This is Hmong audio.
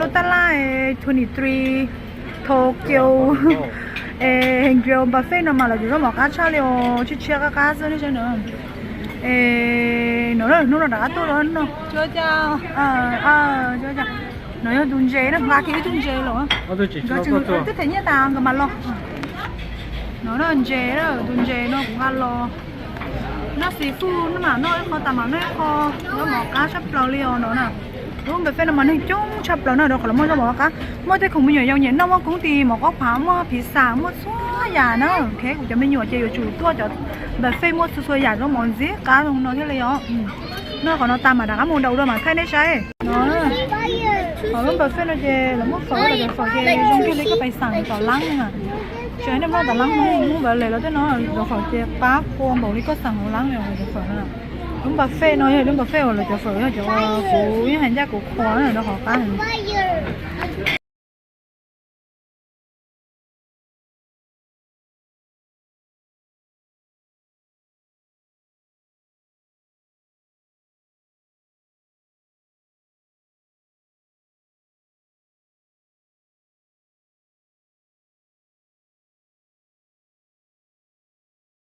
Lub tab laj twenty three Tokyo, es grill buffet no mas lawv yuav zaub mov qab tshaj li os, tshiab tshiab qab qab xwb nej saib na. Es no hnub no rov qab tuaj no, no yog tus ntses na, nqa kiag ib tug ntses los. Twb them nyiaj tas nkawd mam los. No ntses, tus ntses no kuv nqa los. Noj seafood no mas noj ib qho tas mam noj ib qho, zaub mov qab tshaj plaws li os no na. Lub buffet no mas neeg coob tshaj plaws na, rau qhov lawv muaj zaub mov qab. Muaj tej khoom me nyuam yaus nyiam noj, muaj koob tis, mov qaub qhav, muaj pizza, muaj txhua yam na. Ok, kuv cov me nyuam ces yuav tsum tuaj cov buffet muaj txhua txhua yam zaub mov ntxiv qab zoo no thiab li os. Noj qhov no tas mas rov qab mus daus dua mas thaij nej saib no. Hauv lub buffet no ces lawv muaj fawm, lawv cov fawm ces zoo nkaus li koj pais xeem tom lab na. Tsis hais nej noj tom lab, Hmoob Valais los tej no cov fawm ces qab qua npaum li koj xeem hauv lab li os cov fawm na. Lub buffet no yog lub buffet uas lawv cov fawm yog cov kuv yeej hais ncaj kuv qhuas na, rau qhov qab heev.